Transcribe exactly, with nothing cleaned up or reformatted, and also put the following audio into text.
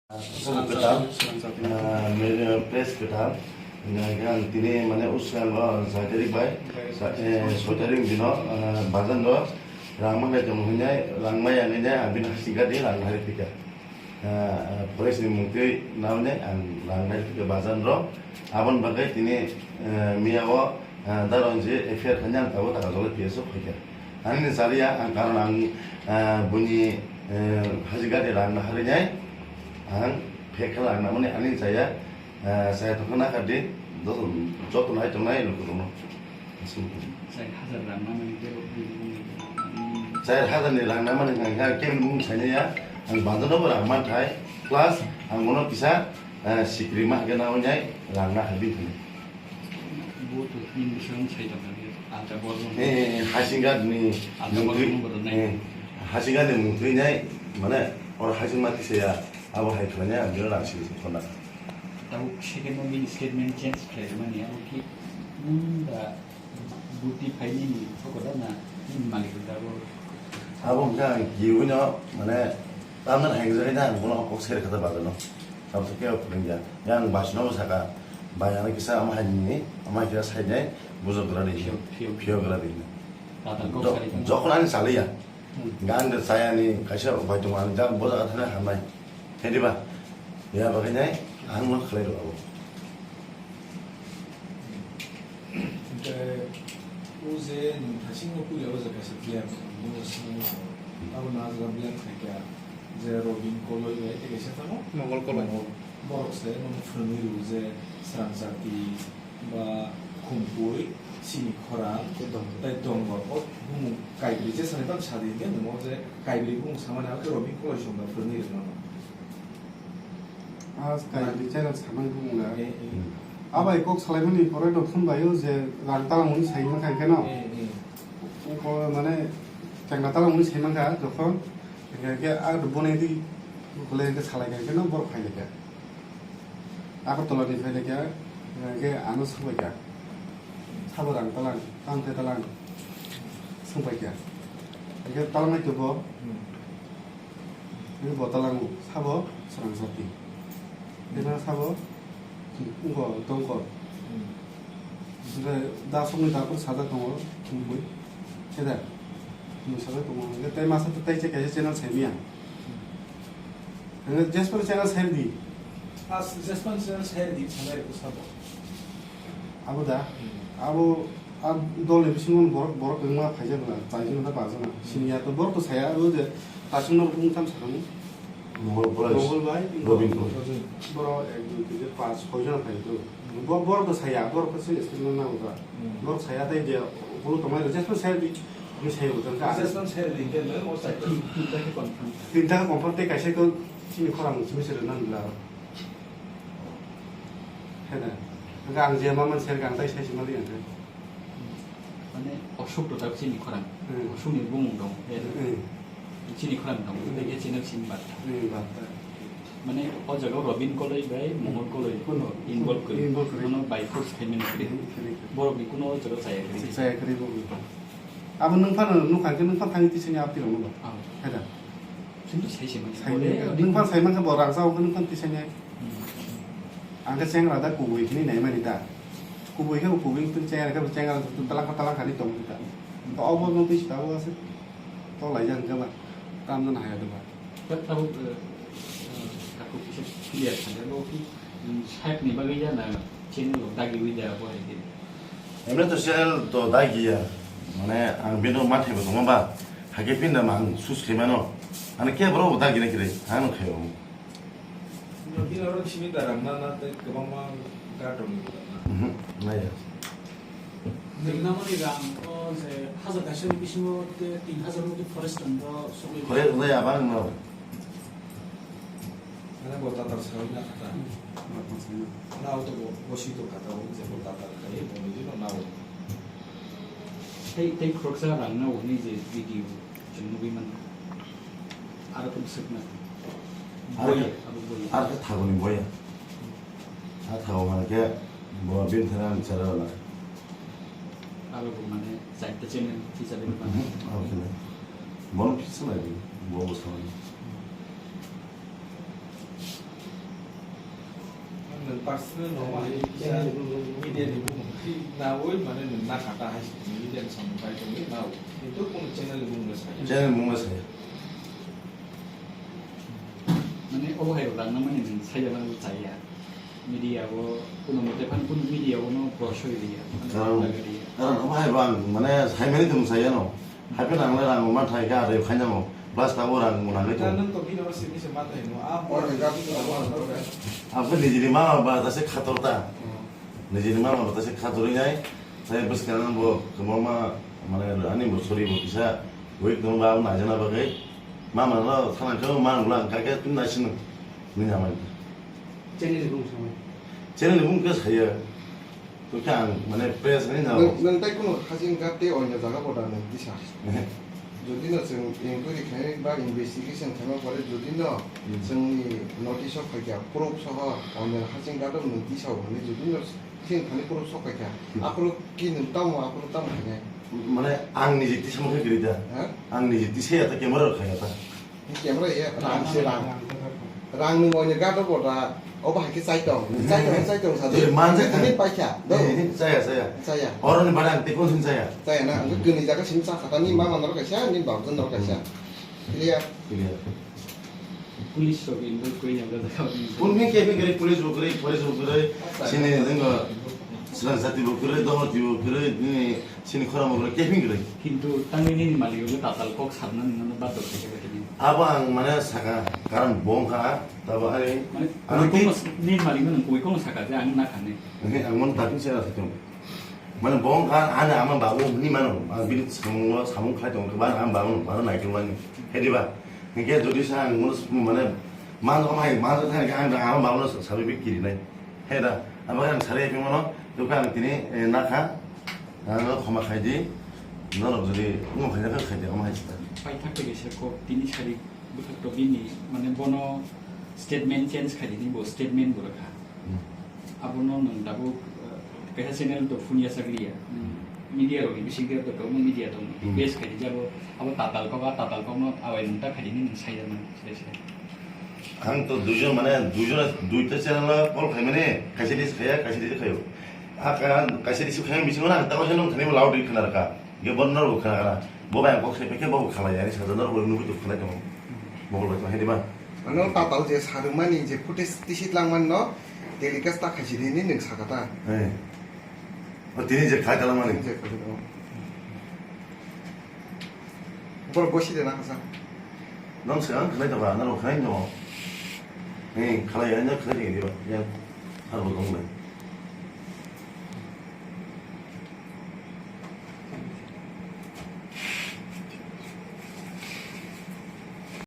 Aswk kwtal, ah, mere press kwtal, hingkhe ang tini mane uskango soi tarik bai, sa-, eh, soi tarik dino, ah, bajan ro rang mangai tongo hinwi, rang maya hinwi ang bini hasing gadi rang nahari phika. Ah, forest ni mungtwi nawi ang rang nahari phika bajan ro, aboni bagwi tini, eh, miya o, ah, daron je F I R khainai ang tabuk taka jolai P S o phaikha. Ani ni chaliya ang karon ang, ah, buini, eh, hasing gadi rang nahari nai. Ang phek khe lang namani ani chaya, eh, chaya tongkha na kha di, joto, joto nai tongnai lukurokno. Char hajar rang namani tei bo bini bumung. Char hajar ni rang namani hwnkha khe bini bumung sainai ya, ang banjano bo rang manthai, plus ang bono kisa, eh, sikri ma hwnkhe nawi nai rang na hai bini thani. Bo to bini bising sai tongkha, alta borok. Eh, eh, eh, hasing gadi ni alta borok mungtwi, number nai. Eh, hasing gadi ni mungtwi nai, mane, oro hasing mati saya. Abo hai khlainai ang bino rang siri se khorna. Tabuk second o bini statement change khlai rwmani, abo ki nwng da buti phainani phokoda na nini malik da bo? Abo hwnkhe ang kiwi no mane tamna hai jai na ang bono kok ser kha ta bagwi no. Tabuk khe phwrwng ya. Ya ang bus no saka bai ano kisa ama hai ni ama kisa sai nai bujok gra di. Phiyok, phiyok. Phiyok gra di. Tatal kok Jo-, sari tongma. Jokhon ani chaliya. Hmm. Gan de chayani kaisa bai tongo, ang jang bo jaga thana hamnai. Hedi ba? Ya bagwi nai, ang no khlai rw abo. Hingke o je nwng thasing no puila o jaga se tiya mo sini ko. Abo na jaga biya khaika je Robin Koloi bai tei kaisa tamo? Mongol Koloi. Mongol. Borok se no phwrwngwi rw je srang jati ba khumpui, sini khorang, tei dongor. Tei dongor. O bumung kaibrwi je sani bang sadi hingke nwng o je kaibrwi bumung samani abo khe Robin Koloi song da phwrwngwi rwmano. A kaibrwi channel samani bumung da. Eh, eh. Abai kok salaimani pore no phone bai o je rang talang hwnwi sai mankha hingke no. Eh, eh. Ko mane chengla talang hwnwi sai mankha jokhon hingke a bonai di khulai hingke salai kha hingke no borok phai kha. Agartala ni phai laikha, hingke ano swngbaikha. Sabo rang talang, tamo khe talang swngbaikha. Hingke talangnai khe bo, hingke bo talango, sabo srang sati. Hingke sabo wngkha dongkor. Hingke da songni da phuru sajak tongo, thumui. Khe da? Thumui sajak tongo. Hingke tei masa tei kaisa channel saimanya. Hingke Jasper channel sai di. As Jasper channel sai di, sanai ko sabo. Abo da? Hmm. Abo, a dol ni bisingo borok, borok wngma phaijak na, chaijak na, bajak na. Hmm. Siniya to borok to saya, abo je, tasing no bung tham sakani. Mongol Koloi. Mongol bai, Robin Koloi. Borok ek, dui, tin, char, panch, soi jona phai to. Bo-, borok to saya, borok to sini sini na uta. Hmm. Borok saya tai je, bulu to mai je, sai di, ni sai uta ka. Assessment sai di, ke lo, o sai. Tin, tinta ke confirm. Tinta ke confirm te kaisa ko sini khorang sini sini nan la. Heda. Ga ang je maman ser gang tai sai sini mali ang. Mane, Ashok to tak chini khorang. Hmm. Ashok ni bumung dong. Hmm. Chini khorang dong. Hmm. Tei chini sim bat. Hmm, bat. Mane, o jaga Robin Koloi bai Mongol Koloi kuno involve kori. Involve kori. Mano by force khaimani kori. Hmm, kori, kori. Borok ni kuno o jaga chaya kori. Chaya kori bo. Abo nwng phano nukha khe nwng phano thangwi tisini apti rok no. Ah. Heda. Chini sai se mani. Sai ni, nwng phano sai mankha bo rang sa o nwng phano tisini. Hmm. Ang khe chengra da kubui hini nai mani da. Kubui khe kubui tun chengra khe chengra tun talakha talakha ni tong ta. To obo no twi sita o ase. To lai jang khe ba. Tam no haya de ba. Ta tabuk, eh, eh, takhuk kisa clear kha de bo ki, mm, side ni bagwi ya na channel o dagi wi da bo hai de. Emne to channel to dagi ya. Mane ang bino mathai bo tongma ba. Hake pinda ma ang sus khe mano. Ane ke bro dagi na kire. Ang no khayo. Bini oro simi da rang na na tei kwbangma gator ni buda na. Mhm, naiya. Nini namani rang o je hajar kaisa ni bisingo te tin hajar moti forest rang do sogwi. Forest nai abang no. Mane bo tatar sawi na kata. Hmm. Na auto bo, bo si to kata bo je bo tatar kai bo ni no na o. Tei, tei khoroksa rang na o ni je video. Chwng nugwi mankha. Aro khe bwswk na. Aro khe, boya, abo boya. Aro khe thagoni boya. A thago hwnba khe bo bini thani ang chera rwna. Aro bo mane chaita channel kisa bini mane. Mhm, abo khe le. Bono kisa lai di, bo bo samani. Personal no ma hai kisa media ni bumung khi nawi mane nwng na kha ta hai media ni samung kai tongwi nao. Kintu kunu channel ni bumung sai. Channel ni bumung sai. Mane obo hai rang na mani nwng sai ya mani chaya. Media o kunu mote phan kunu media o no prosoi riya. Mane karon, lagariya. Karon obo hai bang mane sai mani tong sai ya no. Haikhe nang le rang ma thai kha, rep khainai mo. Plus tabuk rang mo nang le. Nang to bini oro simi se ma thai mo. A por ni gap. Abo nijini mama ba ta se khator ta. Nijini mama ba ta se khator nai. Sai bwskang bo kwbangma mane ani bo sori bo kisa weak tong ba abo naijana bagwi. Mama no thana khe ma nang lang kake tun nai sino. Ni namai. Channel ni bung samai. Channel ni bung khe saya. Tokhe ang mane press ni na. Nwng, nwng tai kunu hasing gate oino jaga bo da nwng tisa. Ehe. Jodi no chwng inquiry khainai ba investigation khaima pore jodi no Hmm. chwngni notice o phaikha proof soho oino hasing gate o nwng tisa o hwnwi jodi no chwng thani proof sok phaikha. Hmm. Aphuru ki nwng tamo aphuru tamo khainai. Mane ang niji tisa mo khe giri da. Ha? Ang niji tisa ya ta camera rok khaya ta. Ni camera ye rang se rang. Rang ni moine gato bota. Obo hai khe chai tong. Chai tong, chai tong sa de. Eh, man chai tong. Ni paikha. Do. Eh, chaya, chaya. Chaya. Oro ni bara ang teko sin chaya. Chaya na, ang kuni jaga sim cha khata ni mama nor kaisa, ni bab nor kaisa. Clear. Clear. Police rok involve koi yang da. Pun ni ke ke police bo kore, police bo kore. Sini dengo. Sila jati bo kore, dohor ti bo kore, ni Sini khorang bo keping kwrwi. Kintu tangwi nini malik rok tatal kok sabna nini no badok khe khe khe. Abo ang mane saka karon bo wngkha tabo ani. Mane ani koi kono nini malik no koi kono saka je ang na khane. Ehe, ang mon tapin se na satung. Mane bo wngkha ani ama babu ni mano ang bini samung samung khai tong khe ba ang babu no mano nai khe wani. He diba? Hingke jodi sa ang mon mane man ko mai man ko thani ang ama babu no sabi bi kiri nai. He da, abo ang sari phi mano, tokha ang tini, eh, nakha, ano khoma khai di, norok jodi, omo khai nakha khai di, omo hai sita. Paithak tege se kok tini sari bwkhak to bini, mane bono statement change khai di, bo statement bo rakha. Hmm. Abono nwng tabuk, eh, kaisa channel to phun ya sagli ya. Hmm. Media rok ni bisingo to, to media to Hmm. request khai di jabo, abo tatal kok, a tatal kok no awai nwng ta khai di nwng sai da man, sai sai. Ang to duijon mane duijon duita channel o call khaimani kaisa dis khaya kaisa dis khayo. A ka kaisa dis khaya bisingo na ta kaisa nung thani loud ri khna rwkha. Ge bon nor khna kana. Bo bai kok se pekhe bo khalai ani saja nor bo nugui to khna tong. Mobile bai to hai diba. Ano tatal je sarumani je footage tisit langman no telecast ta khaisi rini nung sakata. Eh. O tini je khai talamani. Je khai talamani. Borok bosi de na kasa. Nang se ang khlai taba, nang khlai no. Ni khlai ya, nang khlai ni ba. Ya. Har bo dong le.